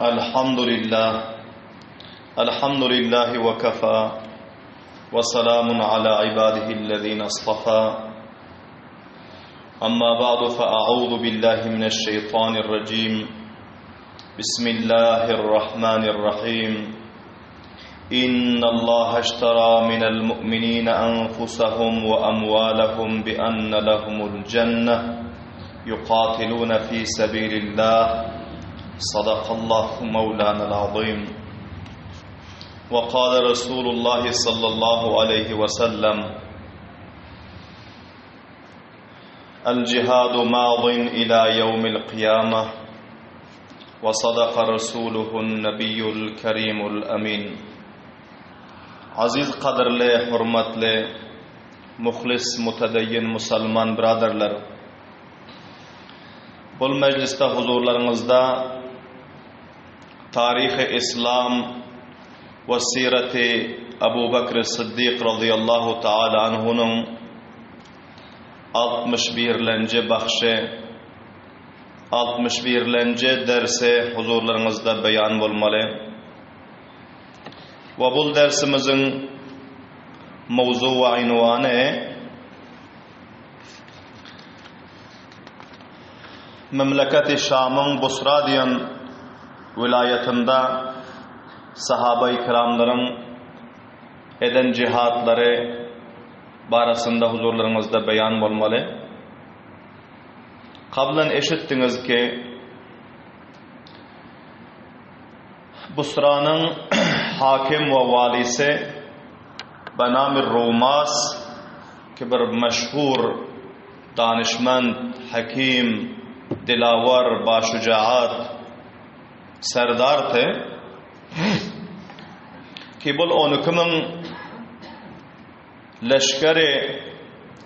الحمد لله الحمد لله وكفى وسلام على عباده الذين اصطفى أما بعد فأعوذ بالله من الشيطان الرجيم بسم الله الرحمن الرحيم إن الله اشترى من المؤمنين أنفسهم وأموالهم بأن لهم الجنة يقاتلون في سبيل الله صدق الله مولانا العظيم وقال رسول الله صلى الله عليه وسلم الجهاد ماض إلى يوم القيامة وصدق رسوله النبي الكريم الأمين Aziz gadyrly, hormatly, muhlis, mutedeyyin musalman braderler! Bul mejlisde huzurlaryňyzda Taryhy Islam we Sireti Abu Bekri Siddik razyýallahu taala anhunyň 61-lenji bahşy 61-lenji dersi huzurlaryňyzda beýan bolmaly. We bul dersimiziň mowzu we ynwany Memleketi Şamyň Busra diýen welaýatynda sahaba-i kiramlaryň eden jihatlary barasynda huzurlaryňyzda beýan bolmaly. Kablan eşitdiňiz ki, Busranyň hakim we walisi Benamir Rumas ki bir meşhur danyşmend, hekim, dilawar, başujaat serdardy ki bul 12 müň leşgeri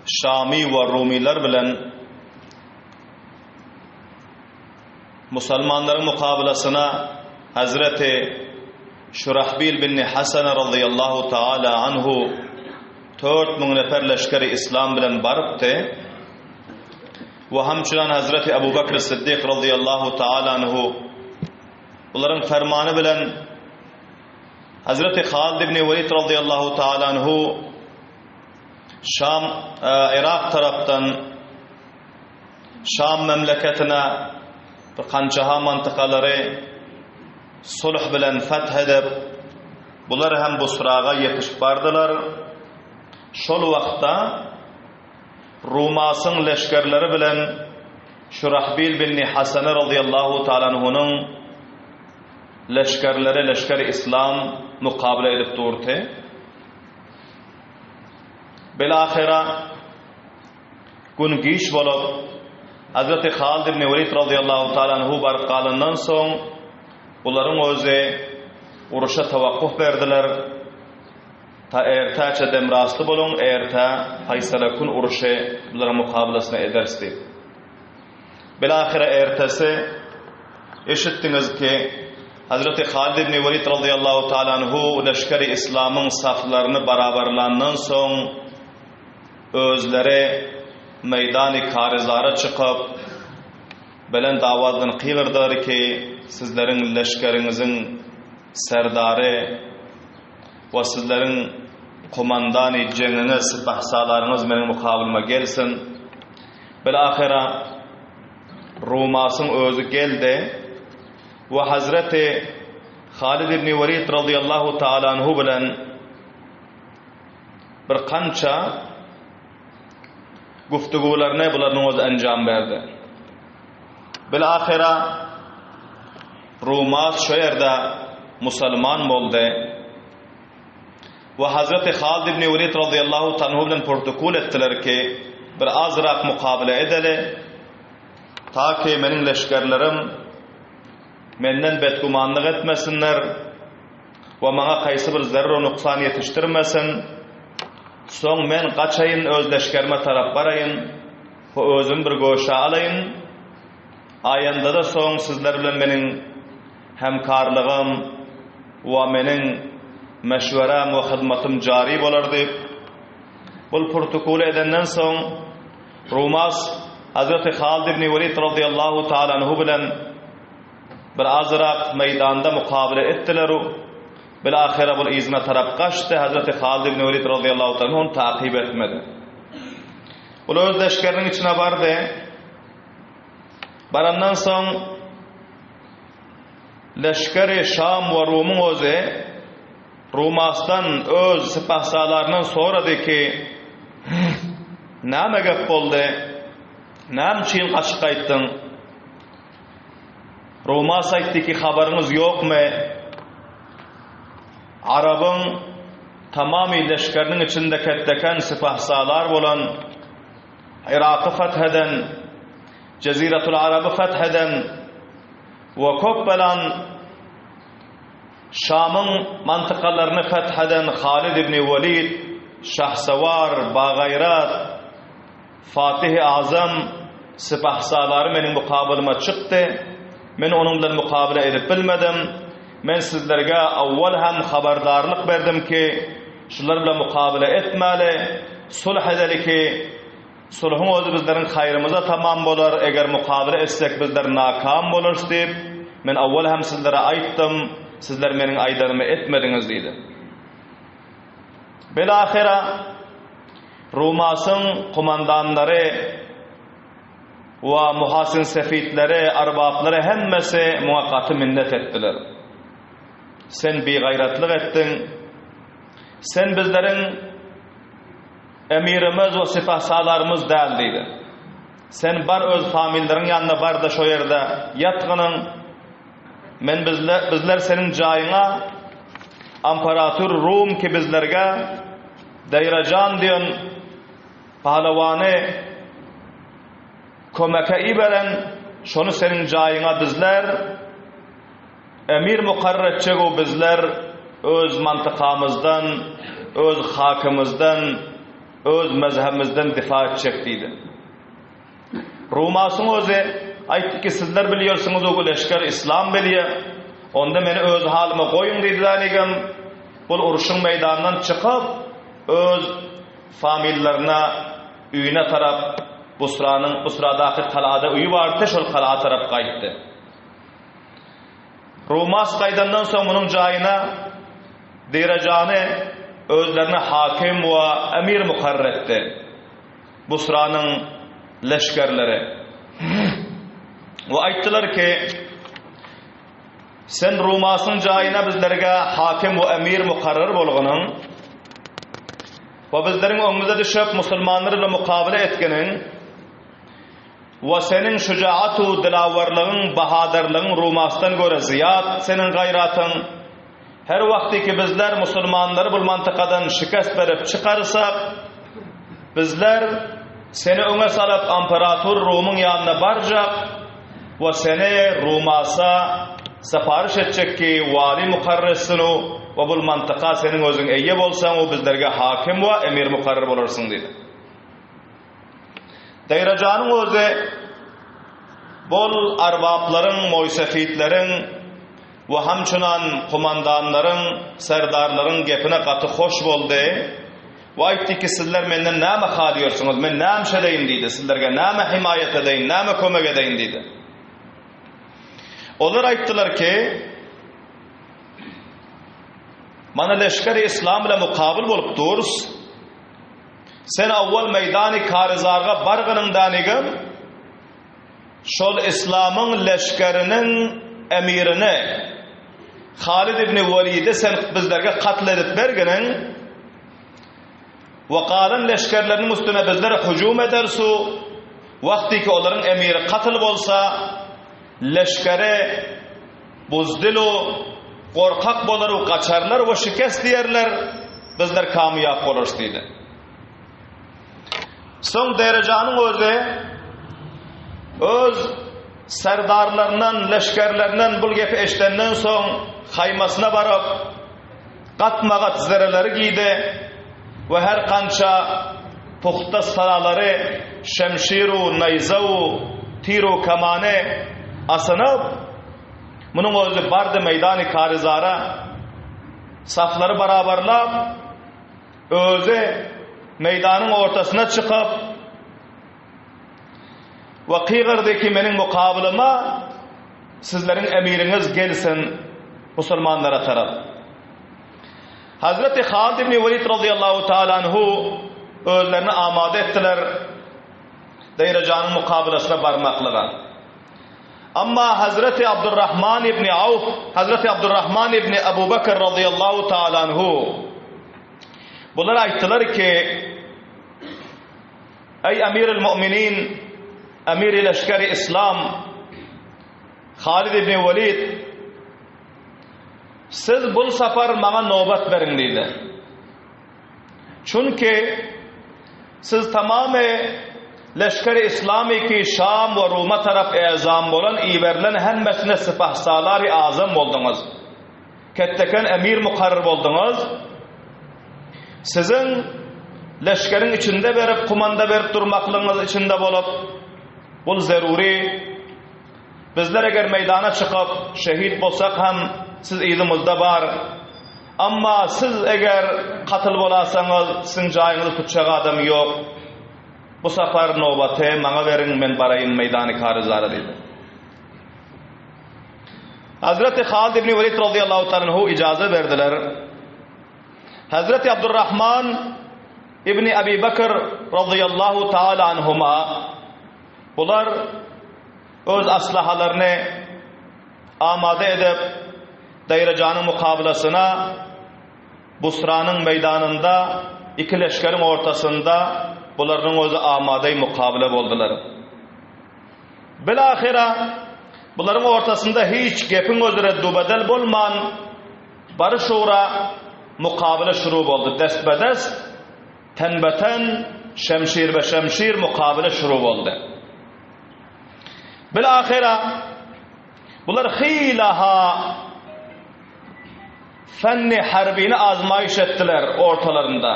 Şamy we Rumylar bilen Musalmanlaryň mukabylasyna Hazreti Şurahbil bin Hasana razyýallahu taala anhu 4000 nefer leşgeri islam bilen barypdy. We hamçynan Hazreti Abu Bakr Siddik razyýallahu taala anhu bularyň fermany bilen Hazreti Halid ibn Welid razyýallahu taala anhu Şam, Yrak tarapdan Şam memleketine bir kançaha mantykalary sulh bilen feth edip, bular hem Busraga ýetişip bardylar. Şol wagtda Rumasyň leşgerleri bilen Şurahbil bin Hasene razyýallahu taala anhunyň leşgerleri, leşger-i islam mukabele edip durdy. Bilahyra Gün giç bolup, Hazreti Halid ibn Welid razyýallahu taala anhu baryp galandan soň, bularyň özi uruşa tawakkuh berdiler. Ta ertäçe demrasly boluň, erte faýsala kun uruşy bularyň mukabylasyny ederis diýip. Bilahyra ertesi eşitdiňiz ki, Hazreti Halid ibn Welid razyýallahu taala anhu leşgeri islamyň saflaryny barabarlandan soň, Özleri meýdany karyzara çykyp, belent owazdan gygyrdylar ki, Sizleriň leşgeriňiziň serdary we sizleriň komandany jeňiňiz, sypahsalaryňyz meniň mukabylyma gelsin. Bilahyra Rumasyň özi geldi we Hazreti Halid ibn Welid razyýallahu taala anhu bilen Bir kança güftügularyny bularynyň özi enjam berdi. Bilahyra Rumat şo ýerde musulman boldy. We Hazreti Halid ibn Welid razyýallahu tanhu bilen protokol etdiler ki, bir azrak mukabele edeli, ta ki meniň leşgerlerim menden betgümanlyk etmesinler. We maňa haýsy bir zerre nuksan ýetişdirmesin. Soň men gaçaýyn, öz leşgerime tarap baraýyn we özümi bir göşe alaýyn. Aýanda-da soň sizler bilen meniň hemkarlygym we meniň meşweräm we hyzmatym jary bolar diýip, bul protokol edenden soň, Rumas Hazreti Halid ibn Welid razyýallahu taala anhu bilen. Bir azrak meýdanda mukabele etdiler-u, bil-ahyra bul yzyna tarap gaçdy, Hazreti Halid ibn Welid razyýallahu taala ony takyp etmedi. Ol öz leşgeriniň içine bardy. Barandan soň leşgeri Şam we Rumyň özi Rumasdan öz sypahsalaryndan sorady ki, Näme gep boldy? Näme üçin gaçyp gaýtdyň? Rumas aýtdy ki, habaryňyz ýokmy? Arabyň tamamy leşgeriniň içinde ketdeken sypahsalar bolan Yraky feth eden, Jeziratul Araby feth eden we köp belan Şamyň mantykalaryny feth eden Halid ibn Welid, şahsewar, bagaýrat, Fatihi Azam sypahsalary meniň mukabylyma çykdy. Men onuň bilen mukabyla edip bilmedim. Men sizlerge awwal hem habardarlyk berdim ki, şular bilen mukabyla etmäli, sulh edeli ki, sulhuň özi bizleriň haýrymyza tamam bolar, eger mukabyla etsek bizler nakam bolarys diýip, men awwal hem sizlere aýtdym, sizler meniň aýdanymy etmediňiz diýdi. Bilahyra Rumasyň kumandanlary we muhasyn sefitleri, arbaplary hemmesi muňa gaty minnet etdiler. Sen bigaýratlyk etdiň. Sen bizleriň emirimiz we sypahsalarymyz däl diýdi. Sen bar öz familleriň ýanyna bar-da şo ýerde ýatgynyň. Men bizler, bizler seniň jaýyňa Amperatur Rum ki bizlerge Daýrajan diýen pahlawany kömeke iberen, şony seniň jaýyňa bizler emir mukarrar etjeg-u bizler öz mantykamyzdan, öz hakymyzdan, öz mezhebimizden difa etjek diýdi. Rumasyň özi aýtdy ki, sizler bilýärsiňiz o leşger islam bilýär. Onda meni öz halyma goýuň diýdi dänigem. Bul urşuň meýdanyndan çykyp, öz famililerine, öýüne tarap Busranyň, Busradaky kalada öýi bardy, şol kala tarap gaýtdy. Rumas gaýdandan soň munuň jaýyna Direjany özlerine hakim we emir mukarrar etdi. Busranyň leşgerleri we aýtdylar ki, Sen Rumasyň jaýyna bizlerge hakim we emir mukarrar bolganyň we bizleriň öňümize düşüp musulmanlar bilen mukabele etgeniň we seniň şujaat-u dilawerligiň, bahadyrlygyň Rumasdan görä zyýat seniň gaýratyň, Her wagty ki bizler musulmanlary bul mantykadan şikest berip çykarsak, bizler seni öňe salyp amperatur Rumyň ýanyna barjak we seni Rumasa syparyş etjek ki wali mukarrar etsinu we bul mantyka seniň özüň eýe bolsaň we bizlerge hakim we emir mukarrar bolarsyň diýdi. Daýrajanyň özi bol arbaplaryň, moýsefitleriň we hamçynan kumandanlaryň, serdarlaryň gepine gaty hoş boldy we aýtdy ki, sizler menden näme halýarsyňyz, men näme edeýin diýdi, sizlerge näme himaýat edeýin, näme kömek edeýin diýdi. Olar aýtdylar ki, mana leşgeri islam bilen mukabyl bolup durus, Sen awwal meýdany Karyzarga bargynyňdanigem, şol yslamyň leşgeriniň emirini Halid ibn Welidi sen bizlerge katl edip berginiň we galan leşgerleriniň üstüne bizler hüjüm edersu, wagtyky olaryň emiri katl bolsa, leşgeri buzdilu, gorkak bolar we gaçarlar we şikest diýerler, bizler kamyýap bolarys diýdi. Soň Derejanyň özi öz serdarlaryndan, leşgerlerinden bul gepi eşidenden soň haýmasyna baryp, gatma-gat zereleri giýdi we her kança puhta salalary, şemşiru, naýzawu, tiru, kamany asynyp, munuň özi bardy meýdany Karyzara, saflary barabarlap, Özi meýdanyň ortasyna çykyp we gygyrdy ki, meniň mukabylyma. sizleriň emiriňiz gelsin musulmanlara tarap. Hazreti Halid ibn Welid razyýallahu taala anhu özlerini amada etdiler Deýrejanyň mukabylasyna barmaklyga. Amma Hazreti Abdurrahman ibn Awf, Hazreti Abdurrahman ibn Abu Bakr razyýallahu taala anhu bular aýtdylar ki, Eý Emiril Mu'minin, Emiri Leşgeri Islam Halid ibn Welid, Siz bul sapar maňa nobat beriň diýdi. Çünki siz tamamy leşgeri islamy ki Şam we Ruma tarap ezam bolan iberilen hemmesine sypahsalary azam bolduňyz. Ketdeken emir mukarrar bolduňyz. Siziň leşgeriň içinde berip kumanda berip durmaklygyňyz içinde bolup bul zerury Bizler eger meýdana çykyp, şehit bolsak hem, siz yzymyzda bar. Amma siz eger katyl bolasaňyz, siziň jaýyňyzy tutjak adam ýok. Bu sapar nobaty maňa beriň, men baraýyn meýdany karyzara diýdi. Hazreti Halid ibn Welid razyýallahu taala anhu ijaza berdiler. Hazreti Abdurrahman ibn Abi Bakr razyýallahu taala anhuma Bular öz aslahalaryny amada edip, Daýrajanyň mukabylasyna Busranyň meýdanynda iki leşgeriň ortasynda bularynyň özi amadaý mukabyla boldular. Bilahyra bularyň ortasynda hiç gepiň özi reddubedel bolman, baryş ugra mukabyla şuru boldy. Destbedest Tenbe-ten, şemşirbe-şemşir mukabele şuru boldy. Bil-ahyra, bular hyla-ha fenni harbini azmaýyş etdiler ortalarynda.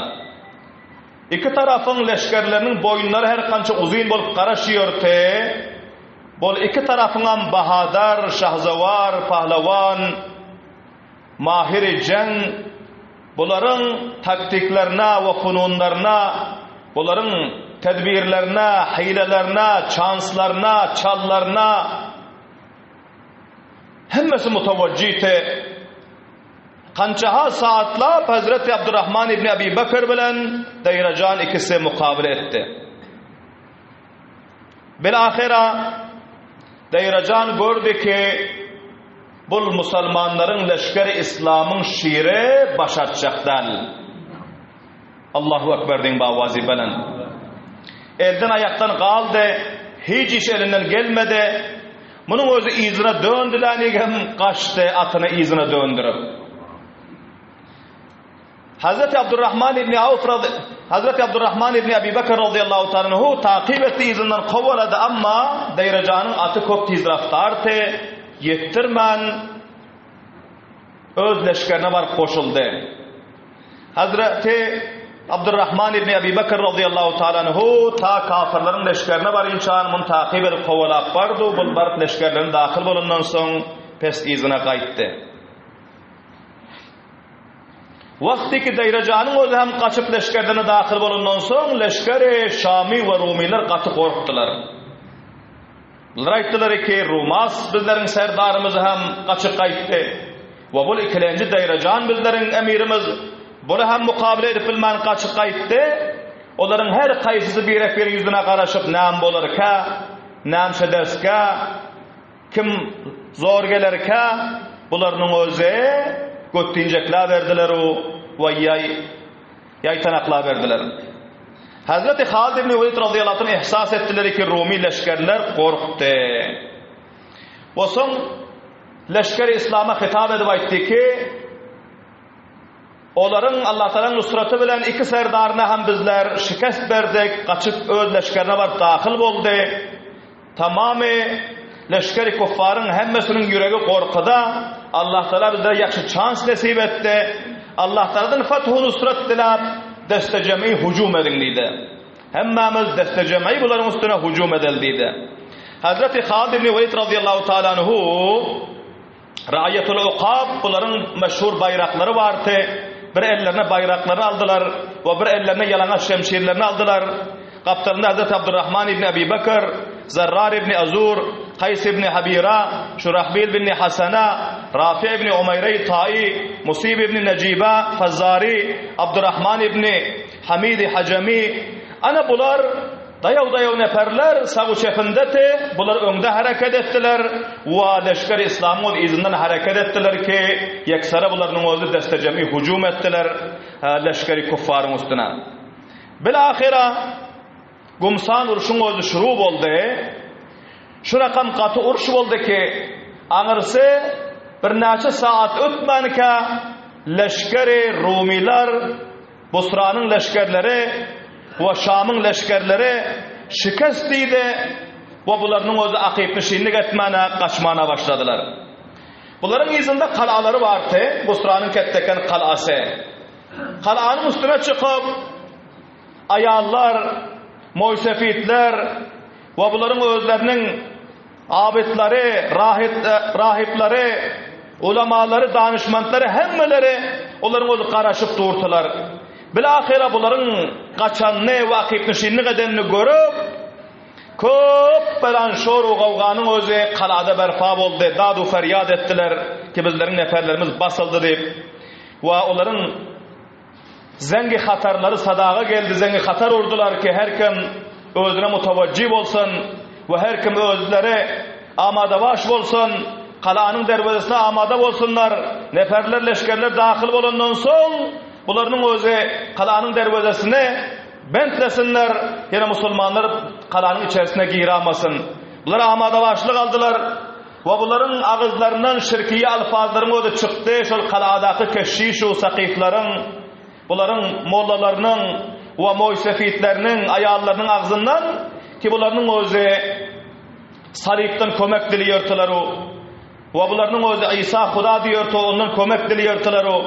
Iki tarapyň leşgerleriniň boýunlary her kança uzyn bolup garaşýorty, bol iki tarapyňam bahadar, şahzawar, pahlawan, Mahiri jeň bularyň taktiklerine we fununlaryna, bularyň tedbirlerine, hilelerine, çanslaryna, çallaryna hemmesi mutawajjihdi. Kançaha saatlap Hazreti Abdurrahman ibn Abi Bekr bilen Daýrajan ikisi mukabele etdi. Bilahyra Daýrajan gördi ki, bul musalmanlaryň leşgeri islamyň şiri başartjak däl. Allahu Ekber diýiň bawazy belent. Elden aýakdan galdy, hiç iş elinden gelmedi. Munuň özi yzyna döndüläni hem gaçdy atyny yzyna döndürip. Hazreti Abdurrahman ibn Awf razy Hazreti Abdurrahman ibn Abi Bekr razyýallahu taala anhu takyp etdi yzyndan kowalady amma Daýrajanyň aty köp tiz raftardy ýetdirmän öz leşgerine baryp goşuldy. Hazreti Abdurrahman ibn Abi Bekr razyýallahu taala anhu ta kafirleriň leşgerine barynçan muny takyp edip kowalap bardy bul baryp leşgerlerine dahyl bolandan soň pes yzyna gaýtdy. Wagtyky Daýrajanyň özi hem gaçyp leşgerdene dahyl bolandan soň, leşgeri Şamy we Rumylar gaty gorkdular. Bular aýtdylar ki, Rumas bizleriň serdarymyz hem gaçyp gaýtdy we bul ikilenji Daýrajan bizleriň emirimiz, buly hem mukabele edip bilmän gaçyp gaýtdy. Olaryň her kaýsysy birek-biriň ýüzüne garaşyp, näme bolarka, näme şederskä? Kim zor gelerkä, bularynyň özi götdinjekläberdiler-u we ýaý, ýaýtanaklaberdiler. Hazreti Halid ibn Welid razyýallahu anh ihsas etdiler ki, Rumy leşgerler gorkdy. We soň leşgeri islama hitap edip aýtdy ki, Olaryň Allatagalaň nusraty bilen iki serdaryna hem bizler şikest berdik, gaçyp öz leşgerine baryp dahyl boldy. Tamamy leşgeri kuffaryň hemmesiniň ýüregi gorkuda, Allatagala bizlere ýagşy çans nesip etdi. Allatagaladan fathu nusrat diläp, deste-jem'i hujum ediň diýdi. Hemmämiz deste-jem'i bularyň üstüne hujum edeli diýdi. Hazreti Halid ibn Welid razyýallahu taala anhu Raýatul Ukab bularyň meşhur baýraklary bardy. Bir ellerine baýraklaryny aldylar we bir ellerine ýalaňaç şemşirlerini aldylar. Gapdalynda Hazreti Abdurrahman ibn Abi Bekr, Zarrar ibn Azur, Kaýs ibn Habira. Şurahbil ibn Hasana, Rafi ibn Umaýreý Taýy, Musib ibn Nejiba Fazzary, Abdurrahman ibn Hamidi Hajamy, ana bular daýaw-daýaw neperler sag-u çepindeti, bular öňde hereket etdiler we leşgeri yslamyň öz yzyndan hereket etdiler ki, ýeksara bularynyň özi deste-jem'i hüjüm etdiler leşgeri küffaryň üstüne. Bil-ahyra Gumsan urşuň özi şuru boldy. Şu rakam gaty uruş boldy ki, aňyrsy birnäçe saat ötmänkä leşgeri rumylar, Busranyň leşgerleri we Şamyň leşgerleri şikest diýdi we bularynyň özi akypnyşinlik etmäne, gaçmana başladylar. Bularyň yzynda kalalary bardy, Busranyň Ketdeken kalasy. Kalanyň üstüne çykyp, aýallar, moýsefitler we bularyň özleriniň abytlary, rahyplary, ulamalary, danyşmentlary hemmeleri olaryň özi garaşyp durdylar. Bilahyra bularyň gaçanyny we akypnyşinlik edenini görüp, köp belan şor-u-gawganyň özi kalada berpa boldy, dad-u-ferýat etdiler ki, bizleriň neperlerimiz basyldy diýip we olaryň Zeňňi hatarlary sadaga geldi, zeňňi hatar urdular ki, her kim özüne mutawajjy bolsun we her kim özleri amadabaş bolsun, galanyň derwezesine amada bolsunlar. Neperler, leşgerler dahyl bolandan soň, bularynyň özi galanyň derwezesini bentlesinler, ýene musulmanlar galanyň içerisine giramasyn. Bular amadabaşlyk aldylar. We bularyň agyzlaryndan şirkiýe alfazlaryň özi çykdy, şol kaladaky keşşiş-u sakyflaryň, bularyň mollalarynyň we moýsefitleriniň aýallarynyň agzyndan ki bularynyň özi salypdan kömek dileýärdiler-u we bularynyň özi Isa Huda diýerdi, ondan kömek dileýärdiler-u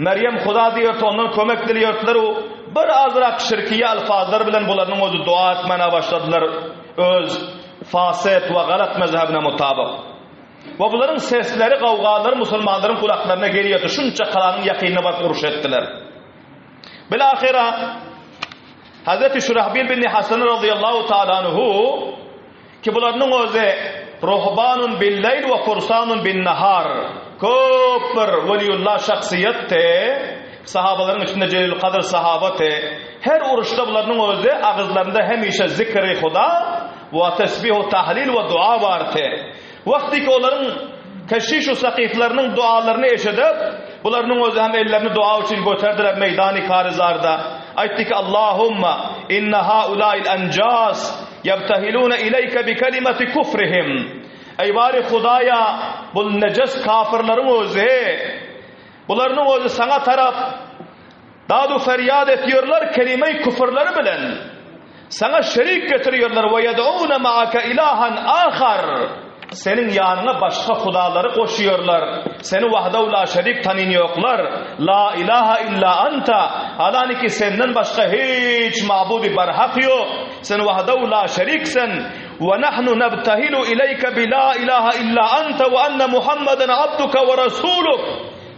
Merýem Huda diýerdi, ondan kömek dileýärdiler-u bir azrak şirkiýe alfazlar bilen bularynyň özi dua etmäne başladylar öz Faset we galat mezhebine mutabyk. We bularyň sesleri, gawgalary musulmanlaryň gulaklaryna gelýärdi, şunça galanyň ýakynyna baryp uruş etdiler. Bilahyra Hazreti Şurahbil bin Hasan razyýallahu taala anhu ki bularynyň özi ruhbanun bil-leýl we fursanun bin-nahar köp bir weliullah şahsyýetdi. Sahabalaryň içinde Jelilül Kadr sahabaty. Her uruşda bularynyň özi agyzlarynda hemişe zikri Huda we tesbihu tahlil we dua bardy. Wagty ki olaryň keşiş-u sakyflarynyň dualaryny eşidip, bularynyň özi hem ellerini dua üçin göterdiler meýdany karyzarda. Aýtdy ki, Allahumma inna haulail anjas ýebtehilune ileýke bi kelimeti kufrihim. Eý bary Hudaýa, bul nejes kafyrlaryň özi Bularynyň özi saňa tarap dad-u-ferýat etýärler kelime-i küfürleri bilen. Saňa şerik getirýärler we ýed'une ma'ake ilahan ahar. Seniň ýanyňa başga hudalary goşýarlar. Seni wahdahu la şerik tanynýoklar. La ilaha illa anta. Halaniki senden başga hiç ma'budy barhak ýok. Sen wahdahu la şerik sen. We nahnu nebtahilu ileýke bi la ilaha illa ente we enne Muhammeden abduke we rasuluk.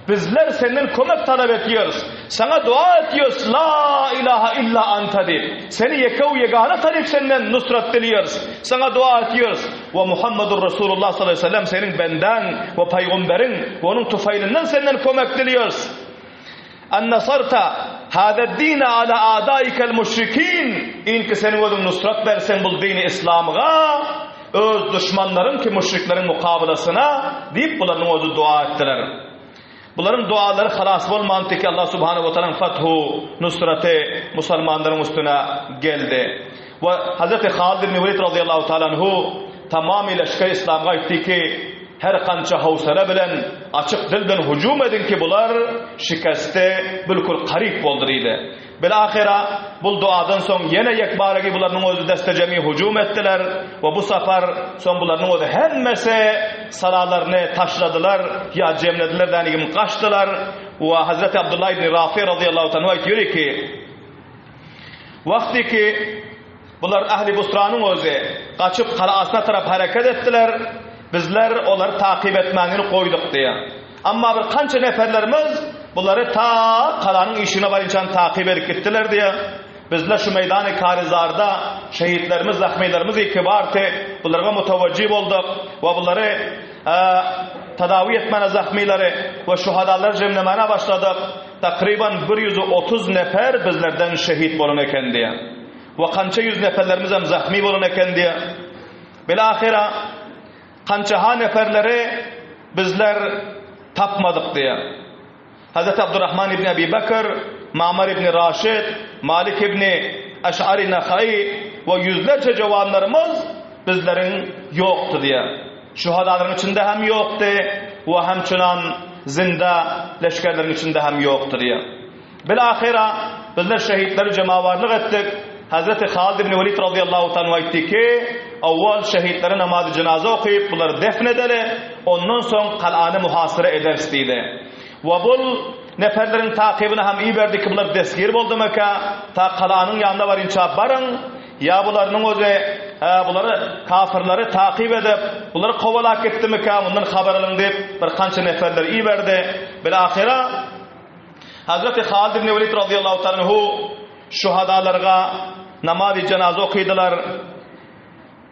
Bizler senden kömek talap etýäris. Saňa dua etýäris la ilaha illa ente diýip. Seni ýeke we ýegana tanyp senden nusrat dileýäris. Saňa dua etýäris. We Muhammedur Rasulullah sallallahu aleýhi we sellem seniň bendäň we pygamberiň we onuň tufaýlyndan senden kömek dileýäris. An nasarta hazad-dine ala a'daikel müşrikin, Inki seniň özüň nusrat berseň bul dini islamga öz duşmanlaryň ki müşrikleriň mukabylasyna diýip bularyň özi dua etdiler. Bularyň dualary halas bolmandy ki Allah subhanahu we taalaň fathu nusraty musalmanlaryň üstüne geldi. We Hazreti Halid ibn Welid razyýallahu taala anhu tamamy leşger islamga aýtdy ki Her kança howsala bilen, açyk dilden hüjüm ediň ki bular şikeste bilkul karyp boldy diýdi. Bilahyra bul duadan soň ýene ýekbaregi bularynyň özi deste-jemi hüjüm etdiler we bu sapar soň bularynyň özi hemmesi salalaryny taşladylar ýa jemlediler dänigim gaçdylar we Hazreti Abdullah ibn Rafi razyýallahu anhu aýtýar ki Wagty ki Bular ähli Busranyň özi, gaçyp galasyna tarap hereket etdiler, bizler olary takyp etmäňini goýduk diýýär. Emma bir kança neperlerimiz bulary ta galanyň işigine barynçan takyp edip gitdiler diýýär. Bizler şu meýdany Karizarda şehitlerimiz, zahmylarymyz iki bardy, bularga mutawajjy bolduk we bulary. Tadawi etmäne zahmylary we şuhadalary jemlemäne başladyk. Takryban 130 nefer bizlerden şehit bolan eken diýýär. We kança ýüz neferlerimizem zahmy bolan eken diýýär. Bilahyra kança-ha neferleri bizler tapmadyk diýýär. Hazreti Abdurrahman ibn Ebi Bekr, Mamar ibn Raşid, Malik ibn Eş'ari Nahai we ýüzlerçe jowanlarymyz bizleriň ýokdy diýýär. Şuhadalaryň içinde hem ýokdy we hemçinan zinda leşgerleriň içinde hem ýokdy diýýär. Bilahyra bizler şehitleri jemawarlyk etdik. Hazreti Halid ibn Welid razyýallahu taala aýtdy ki, Owwal şehitlere namazy jynaza okyp, bulary defn edeli, ondan soň galany muhasyra ederis diýdi. We bul neferleriň takybyny hem iberdi ki, bular destgir boldumyka, ta galanyň ýanyna barynça baryň, ýa bularynyň özi, bulary, kafyrlary takyp edip, bulary kowalap gitdimikä, mundan habar alyň diýip, bir kança neferleri iberdi. Bilahyra Hazreti Halid ibn Welid razyýallahu taala anhu şuhadalarga namazy jenaza okydylar.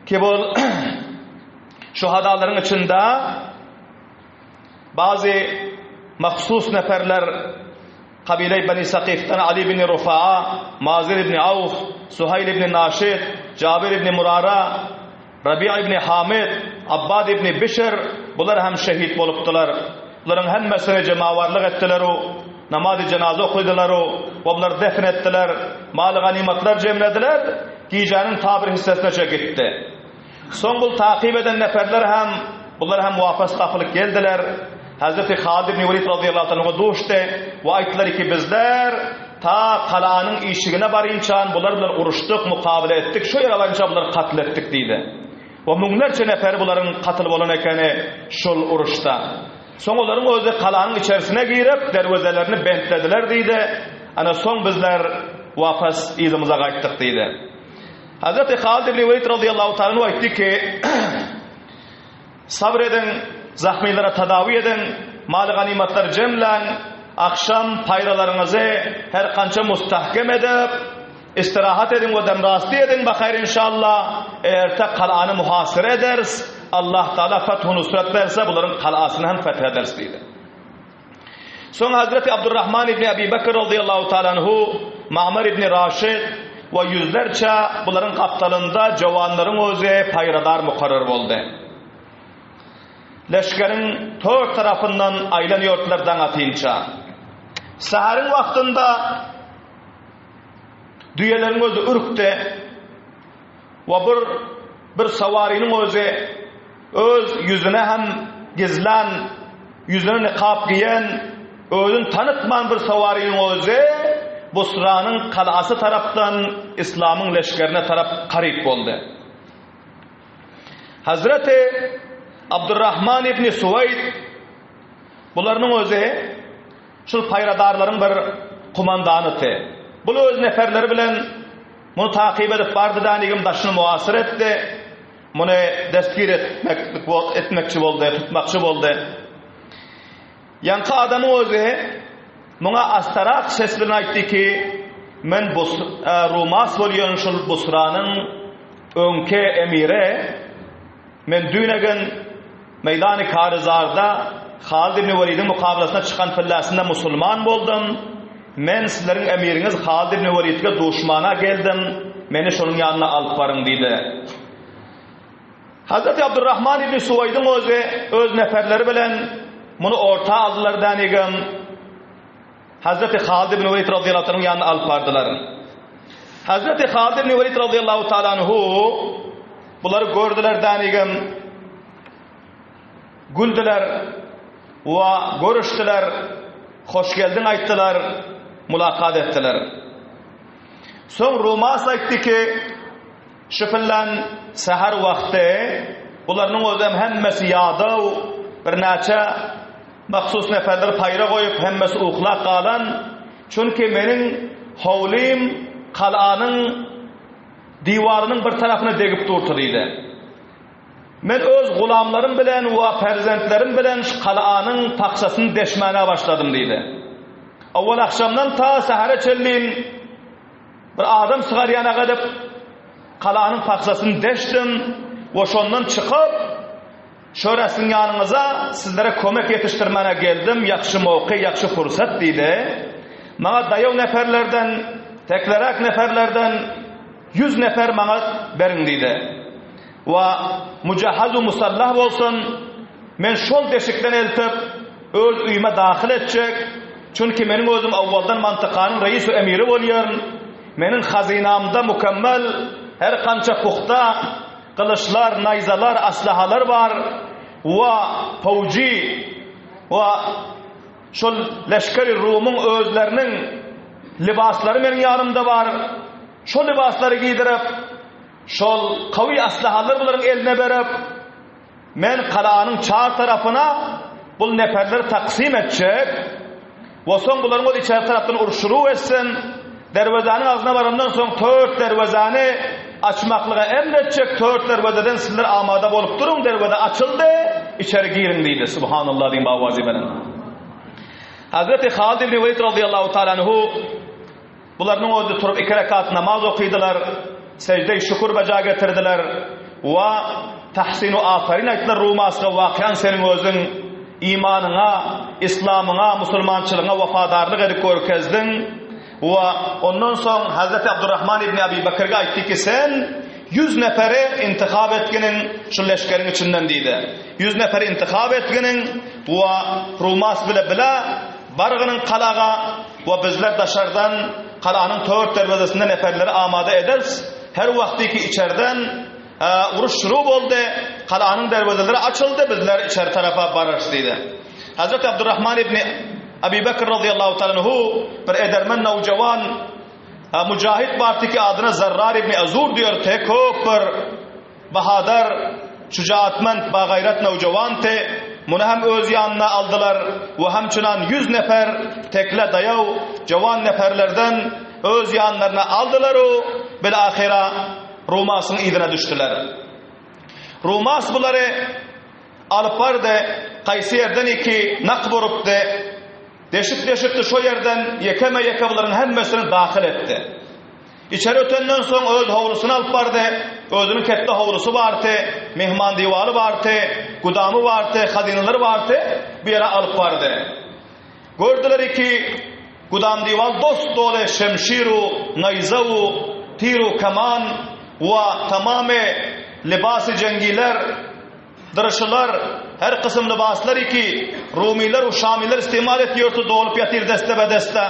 Ki bol şuhadalaryň içinde bazı mahsus neferler kabile Beni Sakif'ten Ali ibn Rufaa, Mazir ibn Avf, Suhayl ibn Naşid, Cabir ibn Murara, Rabi'a ibn Hamid, Abbad ibn Bişr bular hem şehit bolupdylar. Bularyň hemmesine jemawarlyk etdiler-u, namazy jenaza okydylar-u we bulary defn etdiler, maly-ganymatlar jemlediler, gijäniň ta bir hissesineçe gitdi. Soň bul takyp eden neferler hem, bular hem wapas tapylyp geldiler. Hezreti Halid ibn Welid razyýallahu anhuga duşdy we aýtdylar ki, bizler ta galanyň işigine barynçan bular bilen uruşdyk, mukabele etdik, şo ýere barynça bulary katl etdik diýdi. We müňlerçe neferi bularyň katyl bolan ekeni şol uruşda. Soň olaryň özi galanyň içerisine girip, derwezelerini bentlediler diýdi. Ana soň bizler wapas yzymyza gaýtdyk diýdi. Hazreti Halid ibn Welid razyýallahu taala anhu aýtdy ki, Sabr ediň, zahmylara tadawi ediň, maly-ganymatlary jemläň, agşam paýralaryňyzy her kança mustahkem edip, istirahat ediň we demrasty ediň, bahaýr inşallah, erte galany muhasyra ederis, Allah Taala feth-u nusrat berse, bularyň galasyny hem feth ederis diýdi. Soň Hazreti Abdurrahman ibn Abi Bekr razyýallahu taala anhu, Ma'mar ibn Raşid we ýüzlerçe bularyň gapdalynda jowanlaryň özi paýradar mukarrar boldy. Leşgeriň tört tarapyndan aýlanýordylar daň atynça. Säheriň wagtynda düýeleriň özi ürkdi. We bir bir sawarynyň özi öz ýüzüne hem gizlän, ýüzüne nikap geýen, özüni tanytman bir sawarynyň özi Busranyň galasy tarapdan islamyň leşgerine tarap garyp boldy. Hazreti Abdurrahman ibn Suwaýd bularynyň özi şul paýradarlaryň bir kumandanydy. Bul öz neferleri bilen Muny takyp edip bardy dänigim daşyny muasyr etdi. Muny destgir etmek etmekçi boldy, tutmakçy boldy. Ýaňky adamyň özi muňa astarak ses bilen aýtdy ki, men Bus Rumas bolýan şul Busranyň öňki emiri, Men düýnegen meýdany Karyzarda Halid ibn Welidiň mukabalasyna çykan pilläsinde musulman boldum. Men sizleriň emiriňiz Halid ibn Welidge duşmana geldim, meni şonuň ýanyna alyp baryň diýdi. Hazreti Abdurrahman ibn Suwaýdyň özi öz neferleri bilen muny orta aldylar dänigem. Hazreti Halid ibn Welid razyýallahu taala ýanyna alyp bardylar. Hazreti Halid ibn Welid razyýallahu taala anhu bulary gördüler dänigem güldüler we görüşdiler, hoş geldiň aýtdylar, mulakat etdiler. Soň Rumas aýtdy ki, şu pyllan säher wagty bularynyň özem hemmesi ýadaw, birnäçe Mahsus neferleri paýra goýup, hemmesi uklap galan, çünki meniň howlym galanyň diwarynyň bir tarapyna degip durdy diýdi. Men öz gulamlarym bilen we perzentlerim bilen şu galanyň pakçasyny deşmäne başladym diýdi. Owal agşamdan ta sähere çenli bir adam sygarýanak edip, galanyň pakçasyny deşdim we şondan çykyp, Şöra siziň ýanyňyza sizlere kömek ýetişdirmäne geldim, ýagşy mowky, ýagşy pursat diýdi. Maňa daýaw neperlerden, tekleräk neperlerden ýüz neper maňa beriň diýdi. We mujahhaz-u musallah bolsun, men şol deşikden eltip, öz öýüme dahyl etjek, çünki meniň özüm owaldan mantykanyň reis-u emiri bolýaryn, meniň hazynamda mükemmel her kança puhta gylyçlar, naýzalar, aslahalar bar we fowjy we şol leşgeri Rumyň özleriniň lybaslary meniň ýanymda bar, şol lybaslary giýdirip, Şol kawy aslahalary bularyň eline berip, men galanyň çar tarapyna bul neperleri taksym etjek we soň bularyň özi içeri tarapdan uruş şuruw etsin, derwezäniň agzyna barandan soň tört derwezäni açmaklyga emr etjek, tört derwezeden sizler amada bolup duruň, derweze açyldy, içeri giriň diýdi. Subhanallah diýiň bawazy bilen. Hazreti Halid ibn Welid radiyallahu ta'ala anhu Bularynyň özi turup iki rekat namaz okydylar, seždeý şükür beja getirdiler we tahsin-u aferin aýtdylar Rumasga, Wakyan seniň özüň imanyňa, islamyňa, musulmançylygyňa wepadarlyk edip görkezdiň we ondan soň Hazreti Abdurrahman ibni Abi Bekirge aýtdy ki, sen ýüz neferi intihap etginiň şu leşgeriň içinden diýdi. Ýüz neferi intihap etginiň we Rumas bile bile Bargynyň kalaga we bizler daşardan galanyň tört derwezesinde neperleri amada ederis. Her wagtyky içerden uruş şuru boldy, galanyň derwezeleri açyldy, bizler içeri tarapa bararys diýdi. Hazreti Abdurrahman ibni Abi Bekr razyýallahu taala anhu bir edermen nowjawan mujahid bardy ki adyna Zarrar ibni Azur diýerdi, köp bir Bahadar, şujaatmend, bagaýrat nowjawandy. Muny hem öz ýanyna aldylar we hemçynan ýüz nefer tekle daýaw jawan neferlerden öz ýanlaryna aldylar-u, bil-ahyra Rumasyň yzyna düşdüler. Rumas bulary alyp bardy, kaýsy ýerden iki nak burupdy, deşip-deşipdi, şo ýerden ýekeme-ýeke bularyň hemmesini dahyl etdi. Içeri ötenden soň öz howlusyna alyp bardy. Özüniň ketde howlusy bardy, myhman diwaly bardy, gudamy bardy, hazynalary bardy, bu ýere alyp bardy. Gördüler ki, gudam diwal dos-doly şemşir-u, naýza-u, tir-u keman we tamamy lybasy jeňgiler, Dyryşylar, her kysym lybaslar iki, rumylar we şamylar istimal etýorty dolup ýatyr deste-be-deste.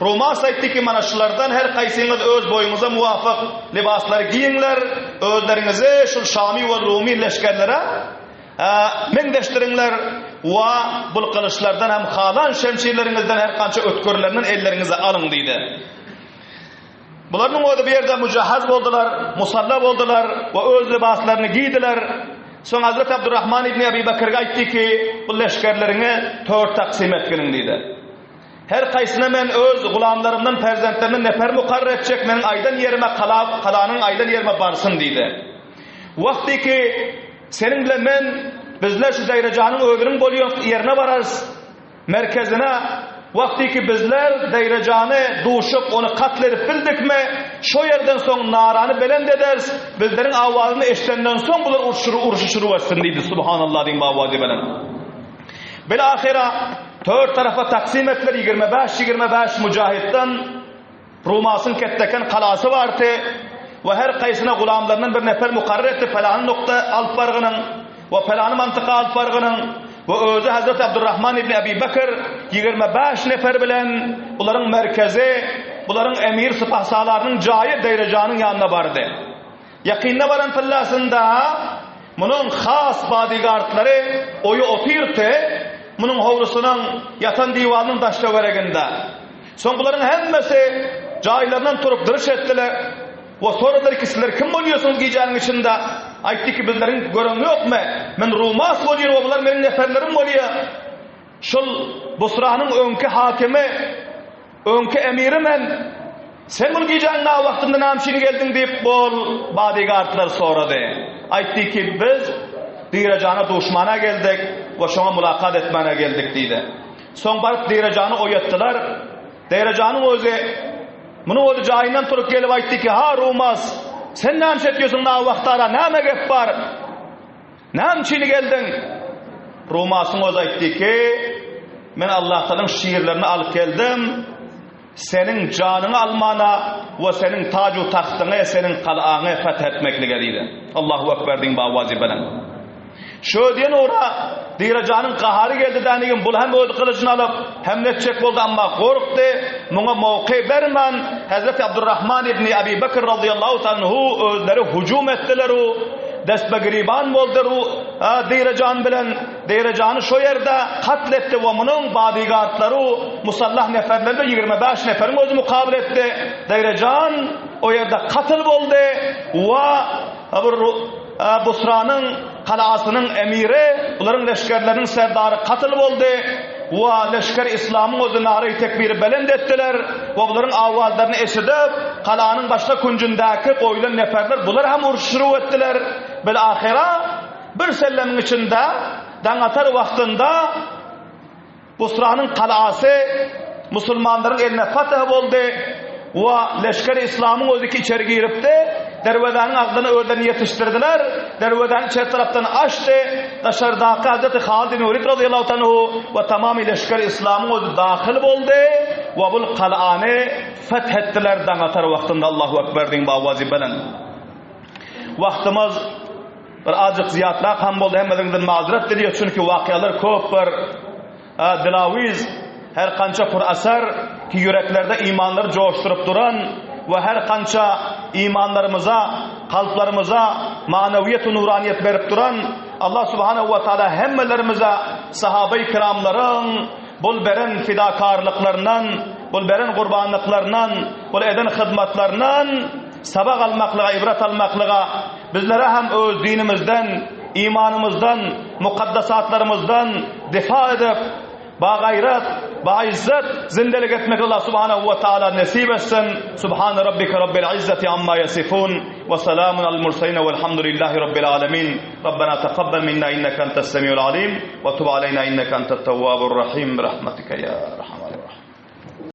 Rumas aýtdy ki, mana şulardan her kaýsyňyz öz boýuňyza muwafyk lybaslary giýiňler, özleriňizi şul şamy we rumy leşgerlere meňzeşdiriňler we bul gylyçlardan hem halan şemşirleriňizden her kança ötgürlerinden elleriňize alyň diýdi. Bularyň özi bu ýerde mujahhaz boldular, musalla boldular we öz lybaslaryny geýdiler. Soň Hazreti Abdurrahman ibn Abi Bekirge aýtdy ki, bu leşgerleriňi tört taksym etginiň diýdi. Her kaýsyna men öz gulamlarymdan, perzentlerimden nefer mukarrar etjek, meniň aýdan ýerime kala, kalanyň aýdan ýerime barsyn diýdi. Wagty ki, seniň bilen men bizler şu Daýrajanyň özüniň bolýan ýerine bararys. Merkezine, Wagtyky bizler Deýrejany duşup, ony katl edip bildikmi, şo ýerden soň narany belent ederis, bizleriň awazyny eşidenden soň bular urşy şuruw etsin diýdi. Subhanallah diýiň bu awazy belent. Bil-ahyra tört tarapa taksym etdiler, 25, 25 mujahidden. Rumasyň ketdeken galasy bardy we her kaýsyna gulamlaryndan bir nefer mukarrar etdi, pälany nukta alyp bargynyň we pälany mantyka alyp bargynyň we özi Hazreti Abdurrahman ibn Abi Bekr 25 nefer bilen bularyň merkezi, bularyň emir sypahsalarynyň jaýy Deýrejanyň ýanyna bardy. Ýakynda baran tyllasynda munuň has bodyguardlary oýa otyrdy, munuň howlusynyň ýatan diwalynyň daş-töwereginde. Soň bularyň hemmesi jaýlaryndan turup dyryş etdiler we soradylar ki, sizler kim bolýarsyňyz gijäniň içinde? Aýtdy ki, bizleriň göreň ýokmy? Men Rumas bolýan we bular meniň neferlerim bolýar. Şol Busranyň öňki hakimi, öňki emiri men. Sen bul gijäniň na wagtynda näme üçin geldiň diýip, bol bodyguardlar sorady. Aýtdy ki, biz Direjana duşmana geldik we şoňa mulakat etmäne geldik diýdi. Soň baryp Direjany oýatdylar. Direjanyň özi, munuň özi jaýyndan turup gelip aýtdy ki, Ha Rumas, sen näme etýärsiň na wagtara, näme gep bar? Näme üçin geldiň? Rumasyň özi aýtdy ki, Men Allahtalaň şirlerini alyp geldim, seniň janyňy almana we seniň taju tagtyňy, seniň galaňy feth etmeklige diýdi. Allahu Ekber diýiň bawazy bilen. Şö diýen ugra Direjanyň gahary geldi dänigim bul hem öz gylyjyny alyp, hemle etjek boldy, amma gorkdy, muňa mowky bermän, Hezreti Abdurrahman ibni Abi Bekr razyýallahu anhu özleri hujum etdiler u destbegriban boldy ru Direjan bilen, Direjany şo ýerde katl etdi we munuň bodyguardlary u musallah neferleri de 25 neferiň özi mukabyl etdi. Direjan o ýerde katl boldy we bir Busranyň galasynyň emiri, bularyň leşgerleriniň serdary katyl boldy we leşger yslamyň özi naraýy tekbiri belent etdiler we bularyň awazlaryny eşidip, galanyň başga künjündäki goýlan neferler bular hem uruş şuruw etdiler. Bil-ahyra bir sellemiň içinde daň atar wagtynda Busranyň galasy musulmanlaryň eline fateh boldy we leşgeri yslamyň özi ki içeri giripdi, derwezäniň agzyna özlerini ýetişdirdiler, derwezäni içeri tarapdan açdy, daşardaky Hazreti Halid ibn Welid razyýallahu anhu we tamamy leşgeri yslamyň özi dahyl boldy we bul galany feth etdiler daň atar wagtynda Allahu ekber diýiň bawazy belent. Wagtymyz bir azjyk zyýatrak hem boldy, hemmeziňizden mazeret dileýäs, çünki wakyalar köp bir dilawiz, her kança pur asar ki ýüreklerde imanlary joşduryp duran we her kança imanlarymyza, kalplarymyza manawiýet we nuraniýet berip duran Allah subhanahu wa taala hemmelerimize sahabeý kiramlaryň bul beren fidakarlyklaryndan, bul beren gurbanlyklaryndan, bul eden hyzmatlaryndan Sabak almaklyga, ibrat almaklyga, bizlere hem öz dinimizden, imanymyzdan, mukaddesatlarymyzdan difa edip, bagaýrat, baizzet zindelik etmek Allah subhanahu we taala nesip etsin. Subhane rabbike rabbil izzati amma yasifun we selamun alel murselin velhamdülillahi rabbil alemin. Rabbena tekabbel minna inneke entes semiul alim we tub aleyna inneke entet tevvabur rahim bi rahmetike ya erhamer.